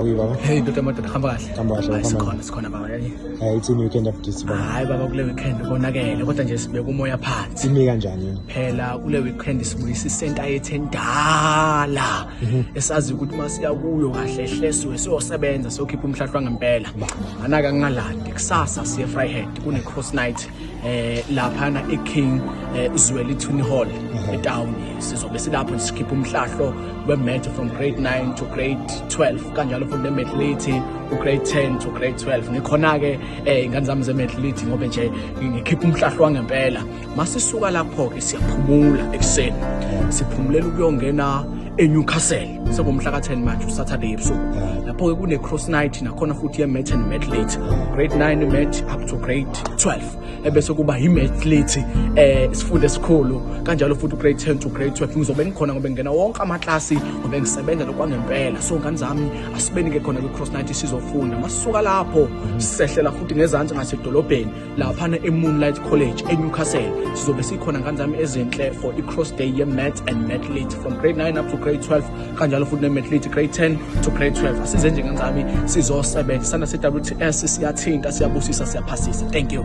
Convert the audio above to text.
Uyi baba. Hey ndoda madoda, hamba kahle. Hamba kahle, Hayi, hamba. sikhona, sikhona baba. Yayi. Hayi, ithini weekend updates baba? Hayi baba, kule weekend konakele, kodwa nje sibeka umoya phansi. Imi kanjani yona? Phela kule weekend sibuyisa isenta yethu endala. Esazi ukuthi masiya kuyo kahle hle siwe siyosebenza, siyokhipha umhlahlo ngempela. Anaka ngingalandi kusasa siye Vryheid kune cross night laphana eKing Zwelithini Hall etown. Sizobe silapho sikhipha umhlahlo we-math from grade 9 to grade 12, kanjalo futhi ne-math lit u-grade 10 to grade 12. Ngikhona-ke ingane zami ze-math lit ngoba nje ngikhipha umhlahlo wangempela. Masisuka lapho-ke siyaphumula ekuseni, siphumulela ukuyongena eNewcastle sengomhla ka-10 manje, uSaturday ebusuku. Lapho-ke kune-cross night nakhona futhi ye-math and math lit, grade 9 math up to grade 12, ebese kuba i-math lit isifundo esikhulu, kanjalo futhi grade 10 to grade 12. Ngizobe ngikhona ngoba ngingena wonke amaklasi ngoba ngisebenza lokwangempela. So ngane zami, asibeni ke khona kwi-cross night sizofunda. Masisuka lapho sisehlela futhi ngezansi ngasedolobheni laphana e-Moonlight College eNewcastle. Sizobe sikhona, ngane zami ezinhle, for i-cross day ye-math and math lit from grade 9 up to grade 12, kanjalo futhi ne-math lit grade 10 to grade 12. Asize nje, ngane zami, sizosebenza sana se-WTS, siyathinta, siyabusisa, siyaphasisa. Thank you.